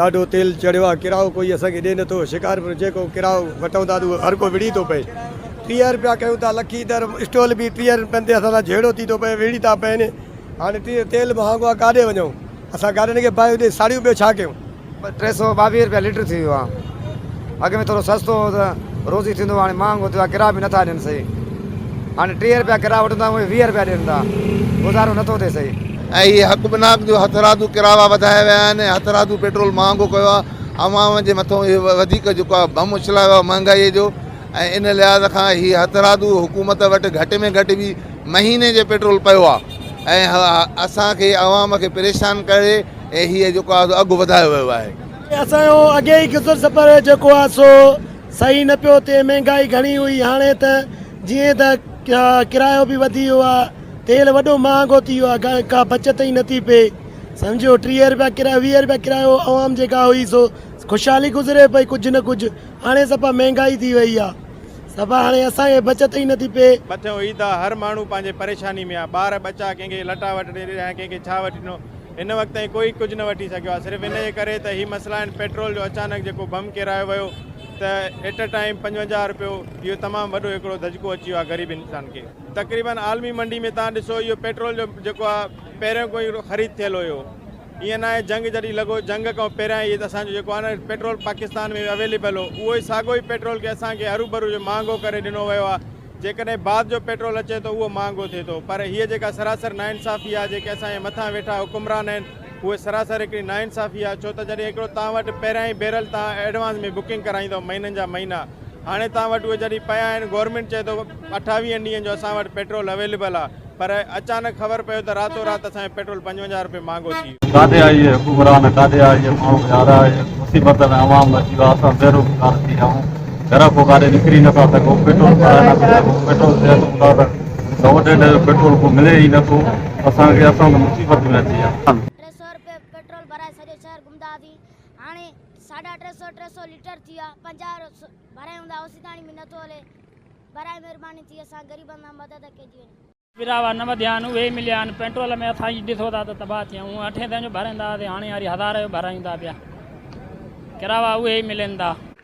ڏاڍو تيل چڙهيو آهي ڪرايو ڪوئي اسان کي ڏي نٿو شڪارپور جيڪو ڪرايو وٺون ٿا ته اهو هر ڪو وڙهي ٿو پئي 30 رپيا ڪيون ٿا لکي در اسٽول به 30 رپين تي اسان سان جهيڙو ٿي ٿو پئي وڙهي ٿا پين هاڻي 30 تيل مهانگو آهي ڪاڏي وڃون اسان گاڏين کي باهيون ڏئي ساڙيون ٻيو ڇا ڪيون. 322 رپيا ليٽر ٿي ويو آهي اڳ ۾ ٿورو سستو هو ته روزي ٿيندو هو هاڻي مهانگو ٿيو آهي ڪرايو به نٿا ڏين صحيح هاڻي 30 رپيا ڪرايو وٺندا اهي 20 رپيا ڏين ٿا گذارو نٿو ٿئي صحيح. ۽ هي حق بناڪ جو هٿرادو ڪراوا وڌايا ويا آهن ۽ هٿرادو پيٽرول مهانگو ڪيو آهي عوام جي مٿو اهو وڌيڪ جيڪو آهي بم اڇلايو آهي مهانگائي جو ۽ ان لحاظ کان هي هٿرادو حڪومت وٽ گهٽ ۾ گهٽ به مهيني جي پيٽرول پيو آهي ۽ اسان کي عوام کي پريشان ڪري ۽ هي جيڪو آهي سو اگهه وڌايو ويو آهي. اسان جو اڳي ئي گذر سفر جيڪو آهي سو صحيح نه پيو ٿئي، مهنگائي گهڻي هئي، هاڻي ته جيئن ته ڪرايو به وڌي ويو آهي، تيل وڏو مهانگو ٿي ويو آهي، ڪا بچت ئي نٿي پئي، سمجهو 30 رپيا ڪرايو 20 رپيا ڪرايو عوام جيڪا هئي سو خوشحالي گذري پئي ڪجهه نه ڪجهه، هاڻي صفا مهنگائي ٿي وئي آهي، صفا هاڻي اسان کي بچت ئي نٿي پئي. مٿيون عيد آ هر ماڻهو پنهنجي پريشاني ۾ آ ٻار ٻچا ڪنهن کي لٽا وٺي ڏنا ڪنهن کي ڇا وٺي ڏنو هن وقت تائين ڪوئي ڪجهه نه وٺي سگهيو آهي صرف ان جي ڪري ته هي مسئلا آهن پيٽرول جو اچانڪ جيڪو بم ڪيرايو ويو ته ايٽ ا ٽائيم 55 رپيو اهو تمام وڏو هڪڙو ڌجڪو اچي ويو آهي غريب انسان کي تقريبن عالمي منڊي ۾ تان ڏسو اهو پيٽرول جو جيڪو آهي پهريون ڪوئي خريد ٿيل هيو ائين ناهي جنگ جڏهن لڳو جنگ کان پهريان هي اسان جو جيڪو آهي نه پيٽرول پاڪستان ۾ اويليبل هو اهو ئي ساڳو ئي پيٽرول کي اسان کي هروڀرو جو مهانگو ڪري ڏنو ويو آهي جيڪڏهن بعد جو پيٽرول اچي ٿو اهو مهانگو ٿئي ٿو پر هيء جيڪا سراسر ناانصافي آهي جيڪي اسان جي مٿان ويٺا حڪمران آهن اهي سراسر هڪڙي ناانصافي آهي ڇو ته جڏهن هڪڙو توهان وٽ پهريان ئي بيرل توهان ايڊوانس ۾ بڪنگ ڪرائيندو مهينن جا مهينا هاڻي توهان وٽ اهي جڏهن پيا آهن گورنمينٽ چئي ٿو اٺاويهن ڏينهن جو اسان وٽ پيٽرول اويليبل آهي پر اچانڪ خبر پيو ته راتو رات اسان جو پيٽرول 55 روپيه مهانگو ٿي ويو. ڪاڏي آئي اهي حڪمران ڪاڏي آئي اهي ماڻهو يار اهي مصيبت ۾ عوام اچي ويو اسان بيروزگار ٿي ويا آهيون گهر کان ڪاڏي نڪري نٿا سگهون پيٽرول ڀرائي نٿا سگهون پيٽرول چئي ٿو ٻڌاء ته سئو ڏيڍ جو پيٽرول ڪو ملي ئي نٿو اسان کي اسان ته مصيبت ۾ اچي ويا آهيون. 300 روپيه پيٽرول ڀرائي سڄو شهر گهمندا هئاسين هاڻي ساڍا ٽي سئو ٽي سئو ليٽر ٿي ويو آهي 50 ڀرايون ٿا اوسيتاڻي به نٿو هلي براء مهرباني ٿي اسان غريبن سان مدد ڪئي وڃي. پراوا نه وڌيا آهن اهي ئي مليا آهن پيٽرول ۾ اسان ئي ڏسو ٿا ته تباهه ٿيا آهيون اٺين سئين جو ڀريندا هئاسين هاڻي وري هزار جو ڀرايون ٿا پيا ڪراوا اهي ئي ملن ٿا.